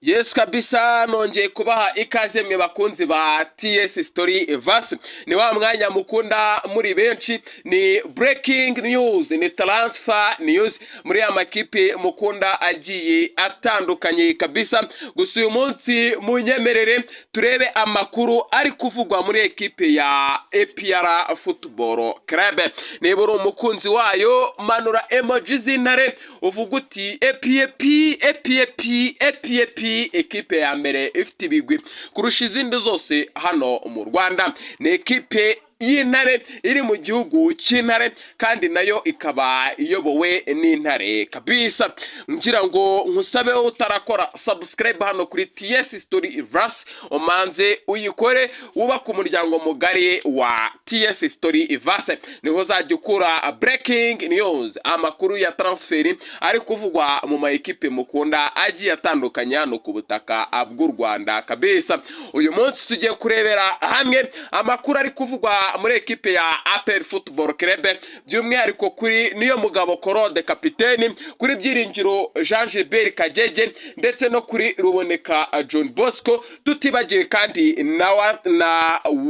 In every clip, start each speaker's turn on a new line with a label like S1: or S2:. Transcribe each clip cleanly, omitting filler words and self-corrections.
S1: Yes kabisa, nongeye kubaha ikaze mwe bakunzi ba TS Story Verse. Ni wa mwanya mukunda muri benshi, ni breaking news, ni transfer news muri ya makipe mukunda agiye atandukanye kabisa. Gusa uyu munsi munyemerere turebe amakuru ari kuvugwa muri ekipe ya APR Football Club. Niba uri umukunzi wayo, manura emoji z'intare uvuga uti "APAP, APAP, APAP", ekipe ya mbere ifite ibigwi kurusha izindi zose hano mu Rwanda. Ni ekipe y'intare iri mu gihugu cy'intare, kandi nayo ikaba iyobowe n'intare kabisa. Ngira ngo nkusabe, utarakora subscribe hano kuri TS Story Verse, umanze uyikore, wubake umuryango mugari wa TS Story Verse. Niho uzajya ukura breaking news, amakuru ya transfer ari kuvugwa mu ma ekipe mukunda agiye atandukanye hano ku butaka bw'u Rwanda kabisa. Uyu munsi tugiye kurebera hamwe amakuru ari kuvugwa muri ekipe ya APR Football Club, by'umwihariko kuri Niyomugabo Claude kapiteni, kuri Byiringiro Jean Gilbert Kagege, ndetse no kuri Ruboneka John Bosco, tutibagiwe kandi na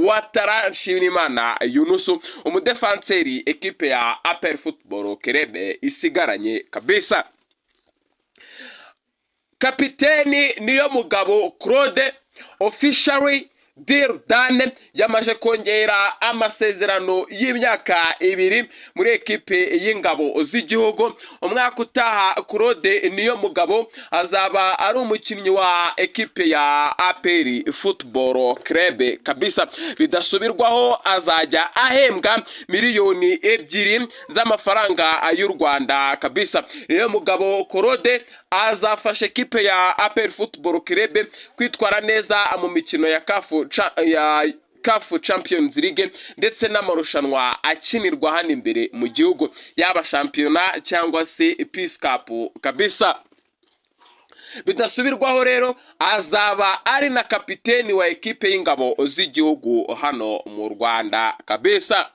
S1: Watara Nshimiyimana Yunusu, umudefanseri ekipe ya APR Football Club isigaranye kabisa. Kapiteni Niyomugabo Claude, officially deal done, yamaze kongera amasezerano y'imyaka 2 muri ekipe y'ingabo z'igihugu. Umwaka utaha Claude Niyomugabo azaba ari umukinnyi wa ekipe ya APR Football Club kabisa. Bidasubirwaho, azajya ahembwa 2 miliyoni z'amafaranga y'u Rwanda kabisa. Niyomugabo Claude azafasha ekipe ya APR Football Club kwitwara neza mu mikino ya CAF Champions League ndetse n'amarushanwa akinirwa hano imbere mu gihugu, yaba shampiyona cyangwa se Peace Cup kabisa. Bidasubirwaho rero, azaba ari na kapiteni wa ekipe y'ingabo z'igihugu hano mu Rwanda kabisa.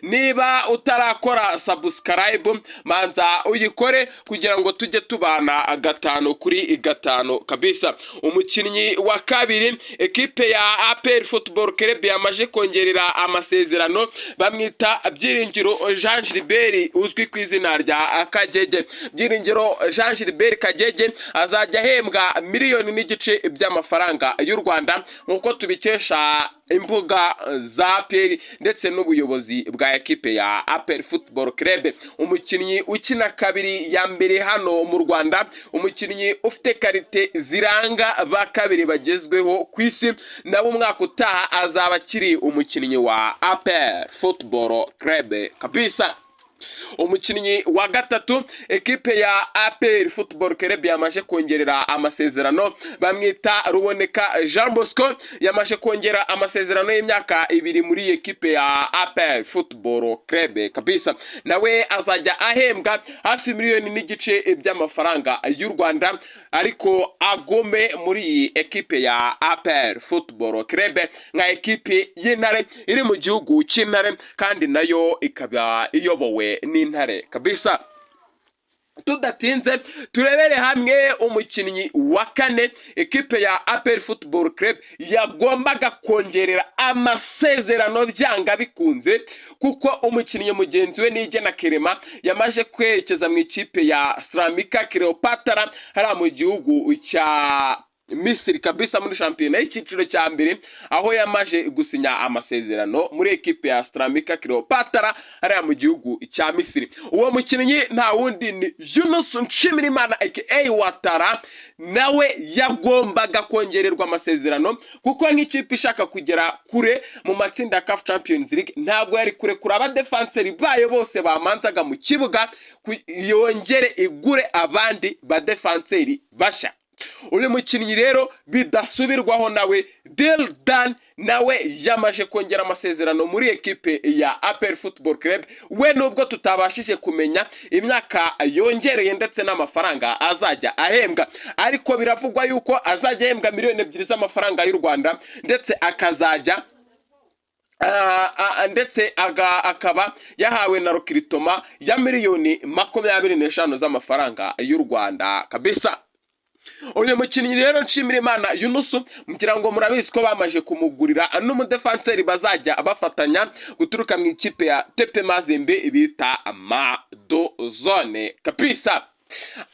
S1: Niba utarakora subscribe, manza uyikore kugira ngo tujye tubana gatanu kuri gatanu kabisa. Umukinnyi wa kabiri ekipe ya APR Football Club yamaze kongerera amasezerano bamwita Byiringiro Jean Gilbert, uzwi ku izina rya Kagege. Byiringiro Jean Gilbert Kagege azajya ahembwa 1.5 miliyoni by'amafaranga y'u Rwanda, nk'uko tubikesha imbuga za APR ndetse n'ubuyobozi bwa ekipe ya APR Football Club. Umukinnyi ukina kabiri ya mbere hano mu Rwanda, umukinnyi ufite qualité ziranga ba kabiri bagezweho ku isi, nawe umwaka utaha azaba akiri umukinnyi wa APR Football Club kabisa. Umukinnyi wa gatatu ekipe ya APR Football Club yamaze kongerera amasezerano bamwita Ruboneka Jean Bosco, yamaze kongera amasezerano y'imyaka 2 muri ekipe ya APR Football Club kabisa. Nawe azajya ahembwa hafi 1.5 miliyoni by'amafaranga y'u Rwanda, ariko agome muri iyi ekipe ya APR Football Club nka ekipe y'intare iri mu gihugu cy'intare, kandi nayo ikaba iyobowe n'intare kabisa. Tudatinze, turebere hamwe umukinnyi wa kane ekipe ya APR Football Club yagombaga kongerera amasezerano byanga bikunze, kuko umukinnyi mugenzi we Niyigena Clement yamaze kwerekeza mu ikipe ya Ceramica Cleopatra hariya mu gihugu cya Misiri kabisa, muri shampiyona y'icyiciro cya mbere, aho yamaze gusinya amasezerano muri ekipe ya Ceramica Cleopatra hariya mu gihugu cya Misiri. Uwo mukinnyi nta wundi, ni Yunus Nshimirimana aka Watara. Nawe yagombaga kongererwa amasezerano, kuko nk'ikipe ishaka kugera kure mu matsinda ya CAF Champions League ntabwo yari kurekura abadefanseri bayo bose bamanzaga mu kibuga yongere igure abandi badefanseri bashya. Uyu mukinnyi rero bidasubirwaho, nawe deal done, nawe yamaje kongera amasezerano muri ekipe ya APR Football Club. We nubwo tutabashije kumenya imyaka yongereye ndetse n'amafaranga azajya ahembwa, ariko biravugwa yuko azajya ahembwa 2 miliyoni z'amafaranga y'u Rwanda, ndetse akazajya ndetse akaba yahawe na recrutement ya 25 miliyoni z'amafaranga y'u Rwanda kabisa. Uyu mukinnyi rero Nshimirimana Yunusu, ngira ngo murabizi ko bamaze kumugurira n'umudefanseri bazajya bafatanya guturuka mu ikipe ya TP Mazembe bita Madozone kabisa.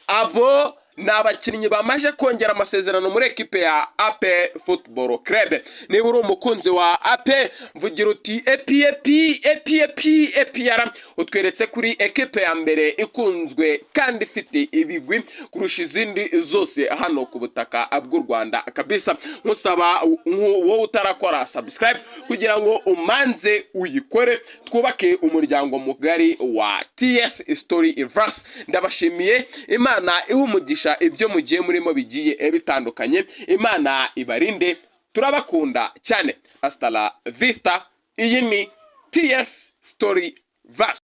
S1: Abo ni abakinnyi bamaze kongera amasezerano muri ekipe ya APR Football Club. Niba uri umukunzi wa APR, mvugira uti epi epi epi epi APR, utweretse kuri ekipe ya mbere ikunzwe kandi ifite ibigwi kurusha izindi zose hano ku butaka bw'u Rwanda kabisa. Nkusaba wowe utarakora subscribe kugira ngo umanze uyikore, twubake umuryango mugari wa TS Story Verse. Ndabashimiye, Imana iha umugisha ibyo mugiye murimo bigiye bitandukanye, Imana ibarinde, turabakunda cyane. Hasta la vista, iyi ni TS Story Verse.